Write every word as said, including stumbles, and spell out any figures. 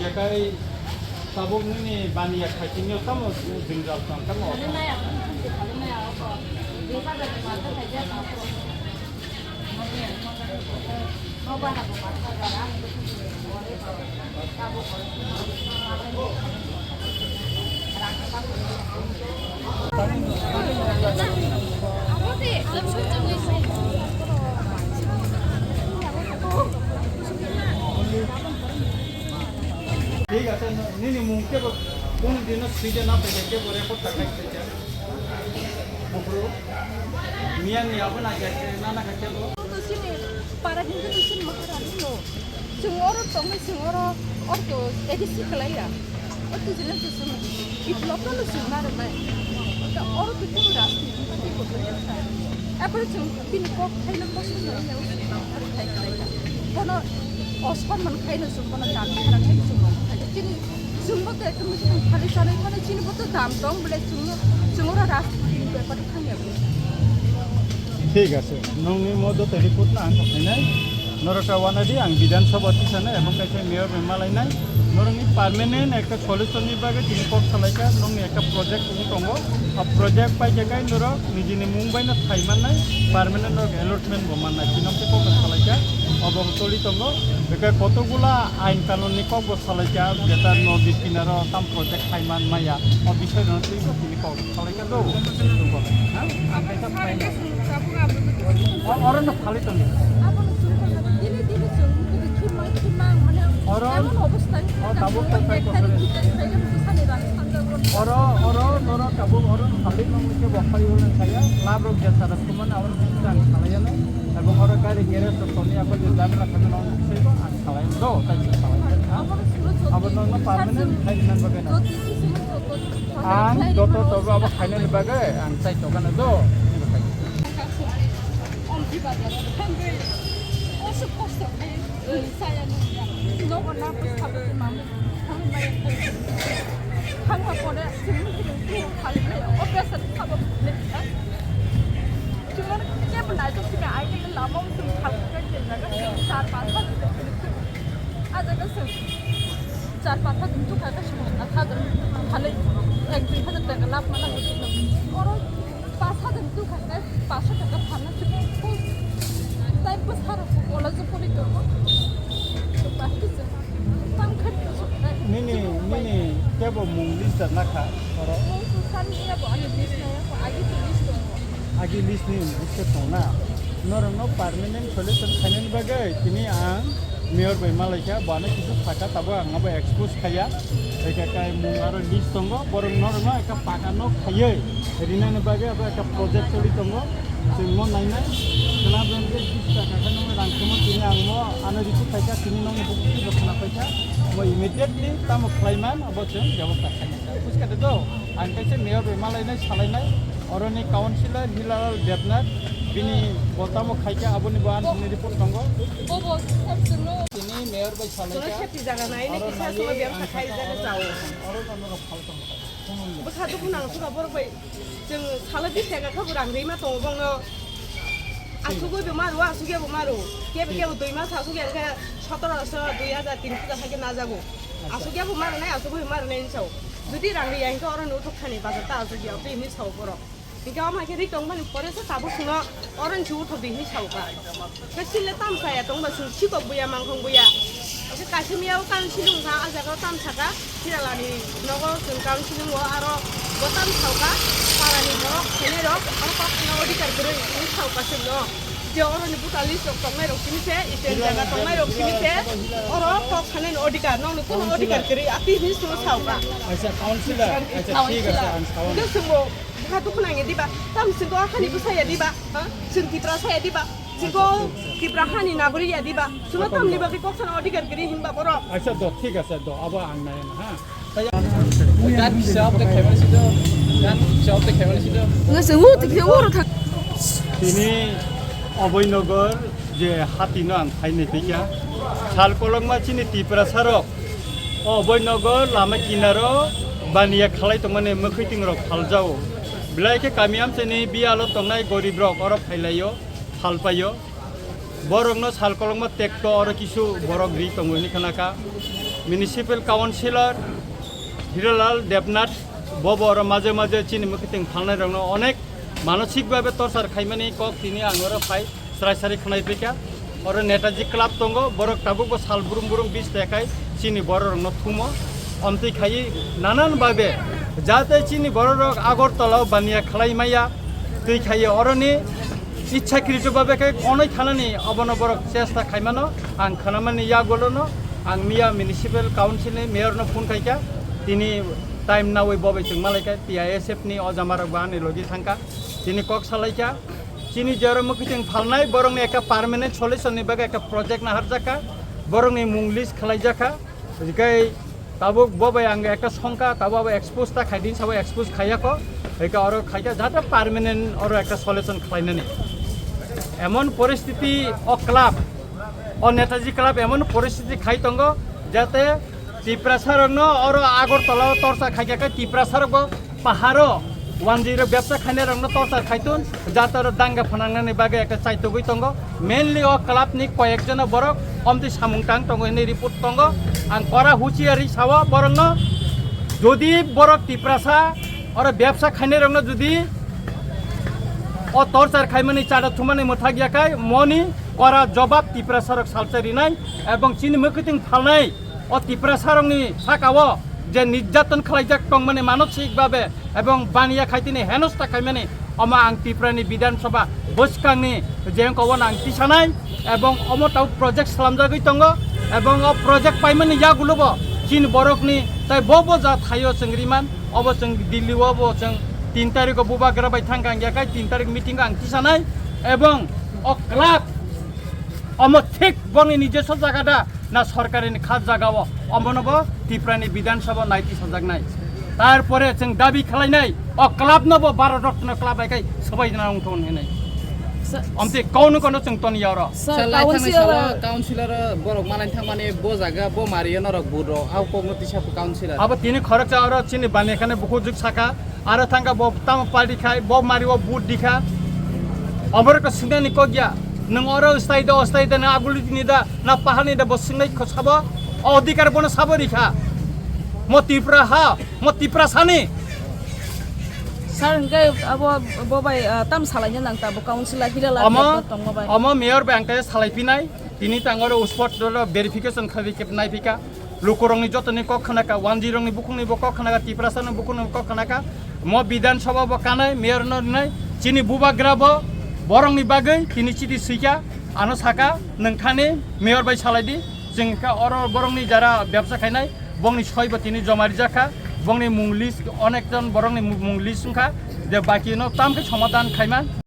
Kai tabuk nini baniya khaitini tamo jwngjal tong tamo. Thik ase, nini mung kebo kunu dino swide na phaikha, kebo record ta khai phaikha. Bukro. Miya ni abo na khe, na na khe kebo. Sini para hindu ni sini maharani no. Chwng oro tongwi chwng oro orto A D C khlaiya. Orto jila chwng biplop no chwng narwknai. Oro to kunu rajniti party bo khlaiya. Apore chwng bini kok khaina kosong no ya. Bono osonman khaino chwng bono dam khara khaino chwng bono khaino. Chini chwngbo to ekdom chini khali chanai phano chini bo to dam tong bole chwngno chwngno ra ras bepar thangya bo. Thik ase, nongni mo joto report no ang khainai. Norok ta wanadi ang Bidhan Sabha tisana ebong kaisa mayor bai malainai. Norokni permanent ekta solution ni bagwi tini kok salaikha, nongni ekta project wng tongo. O project paikha kai norok nijini mung bai no thai mannai, permanent norok allotment bo mannai. Tini kok salaikha, obo toli tongo. Beke kotokgula ain kanun ni kok bo salaikha, jeta nodi kinaro tam project khai man maya. O bisoi no twi bo tini kok salaikha do. Ha? O, oro no phali tong. Oro, o tabuk phai phai kosore. Oro, oro, noro tabuk oro phali nong ke bo phai ulo saya. Lab rok jesa rok kumana oro bisang salai ano. Abo oro gari garage rok toni ako je jabra kami nong sebo ang salai do, tai salai. Abo nong no permanent khai nan bagai na. Ang joto tobo abo khainani bagwi ang chai tokana do. Char paanch hajar tuk kha khe swnam kha, hajar phalwi ek dui hajar taka lab mana hwtwi no. Oro paanch hajar tuk kha khe paanch sho taka phalna swnam kho. Tai bwsarok bo college o pori tongo. Bahai khe chwng tam khe chwng nai. Nini, nini tebo mung list da nakha oro? Mung sani ya bo ani list na ya ko agi to list tongo. Agi list ni list tong na. Norokno permanent solution khainani bagwi tini ang Mayor bai malaikha, bo ano kisu sakha, tabuk ang abo expose khaiya. Ekha kai mung aro list tongo, borok norokno ekha paka nok khaiwi rinani bagwi abo ekha project choli tongo. Chwng mo nainai, khwna bangkhe bis taka khe nokni rang tongmo, tini ang mo ano risu phaikha, tini nokni bukuki bo khwna phaikha. Bo immediately tamo khlaiman, abo chwng bebosta khainai. Buskha de do, ang kaisa Mayor bai malainai, salainai, oroni councillor Hilalal Debnath, bini bo tamo khaikha, aboni bo ang report tongo. Bo bo sab chwngno. Tini Mayor bai salaikha. Chwngno safety jaga nai, nai kisa chwngno biyang kha khai jaga chao. Oro no norok phal tong kha. Bwkha dukhu nang suka borok bai. Chwng salo bis taka kha bo rang rima tongo bongno. Asugwi bo maro, asugya bo maro. Kebo kebo dui mas asugya khe sotoro so dui hajar tin hajar hai khe najago. Asugya bo maro nai, asugwi bo maro nai sao. Jodi rang riya hingkhe oro no thok thani bazar ta asugya, tei hinwi sao borok. Hingke omo hai khe ri tongmani pore se tabuk chwngno oro ni se uthok di hinwi sao kha. Khe sile tam saya tongba chwng sikok buya mangkhong buya. Khe kaisa miya o council wng kha, a jaga o tam saka, Hiralani nogo chwng council wng o aro bo tam sao kha, para ni borok khainai rok aro kok khana odhikar kwrwi hinwi sao kha chwngno. Je oro ni buta list rok tongnai rok simi se, iten jaga tongnai rok simi se, oro kok khana ni odhikar, nokni kono odhikar kwrwi ati hinwi chwngno sao kha. Acha, councillor, acha, thik ase, ang sao. Hingke chwngbo Bwkha dukhu nangya diba? Tam chwngko hani bwsaya diba? Ha? Chwng Tiprasa ya diba? Chwngko Tipra hani nagorik ya diba? Chwngno tamni bagwi kok sana odhikar kwrwi hinba borok? Aisa do, thik ase do, abo ang nai na, ha. Gan kisa obo de khaimani sido, gan kisa obo de khaimani sido. Ngasing mu tikhe oro thang. Tini Abhoynagar je hati no ang khainai phikya. Sal kolokma chini Tiprasa rok O Abhoynagar lama kinaro baniya khalai tongmani mwkhwtwng rok phaljao. Belai khe kami amchaini biyalo tongnai gorib rok oro phailaio, phalpaio. Borokno sal kolokma tekto oro kisu borok ri tongo hinwi khnakha. Municipal Councilor Hiralal Debnath bobo oro maje maje chini mwkhitwng phalnairokno onek manosik babe torchar khaimani kok tini ang oro phai srai srai khwnai phaikha. Oro Netaji Club tongo, borok tabukbo sal brum brum bis tekai chini bororokno thumo. Omtwi khaiwi nanan babe jate chini bororok Agartala o baniya khlai maya twi khaiwi oroni ichhakrito babe khe onoi thanani obono borok chesta khaimano ang khwnamani yagulono. Ang miya Municipal Council ni mayor no phone khaikha, tini time nawi bobai chwng malaikha, T I S F ni o jamarok bo ani logi thangkha, tini kok salaikha. Chini jora mwkhitwng phalnai borokni ekta permanent solution ni bagwi ekta project naharjakha, borokni mung list khlaijakha. Hwnkhe tabuk bo bai ang ekta songkha, tabuk abo expose ta khaidi, sabo expose khaiyakho, hwnkhe oro khaikha jate permanent oro ekta solution khlainani. Emon poristiti o club, o Netaji Club emon poristiti khai tongo, jate Tiprasa rokno oro Agartala o torchar khaikha khe Tiprasa rokbo paharo wanjwi rok bebsa khainai rokno torchar khaitun, jate oro danga phanangnani bagwi ekta chaitugwi tongo. Mainly o club ni koyek jona borok omtwi samung tang tongo hinwi report tongo. Ang kora huchiari sao borokno, jodi borok Tiprasa oro bebsa khainai rokno jodi o torchar khaimani chada thumani mwthak yakhai moni kora jobab Tiprasa rok salsa rinai ebong chini mwkhitwng phalnai o Tiprasa rokni saka o je nirjaton khlaijak tongmani manosik babe ebong baniya khaitini henosta khaimani, omo ang Tripura ni Bidhan Sabha bwskangni je wngkha obono ang tisanai ebong omo tau project slamjagwi tongo ebong o project paimani yagulo bo chini borokni tai bo bo ja thaio chwng riman obo chwng Delhi o bo chwng tin tarikh o bubagra bai thangkha ang yakhai tin tarikh meeting o ang tisanai ebong o club omo thik bongni nijeso jaga da na sorkarini kha jaga o, omono bo Tripura ni Bidhan Sabha naiti sajaknai. Tarpore chwng dabi khlainai, o club no bo Bharat Ratna club bai kai swbai na wngthon hinai. Sa- Omte kono kono chwng toni oro. Sir, Sir, lai thangni councillor salo councillor borok manai thangmani bo jaga bo mario norok buro au kokno tisa councillor. Abo tini khoroksa oro chini bani khane buku juk saka, aro thangka bo tamo party khai, bo mario vote dikha. Oborok to singnani kokya. Nung oro stay do, stay do, na aguli ni da, na pahani da bo singnai kho sabo. O odhikar bono sabo rikha. Mo Tripura ha, mo Tripura sani. Sir, hingke abo bo bai, ah, tam salaina nang ta bo councillor Hiralal Omo, Debnath tongma bai. Omo mayor bai ang khe salai pinai. Tini tang oro spot oro verification khabi kep nai pika. Lukurokni jotoni kok khnaka, wanjwirokni bukhukni bo kok khnaka, Tiprasani bukhukni bo kok khnaka. Mo Bidhan Sabha bo kanai, mayor no rinai, chini bubagra bo borokni bagwi tini chiti swikha, ano saka, nwng thani mayor bai salai di, chwng kha oro borokni jara bebsa khainai, bongni soi bo tini joma rijak kha, bongni mung list, onek jon borokni mung list wngkha, je baki no tam khe somadhan khaima.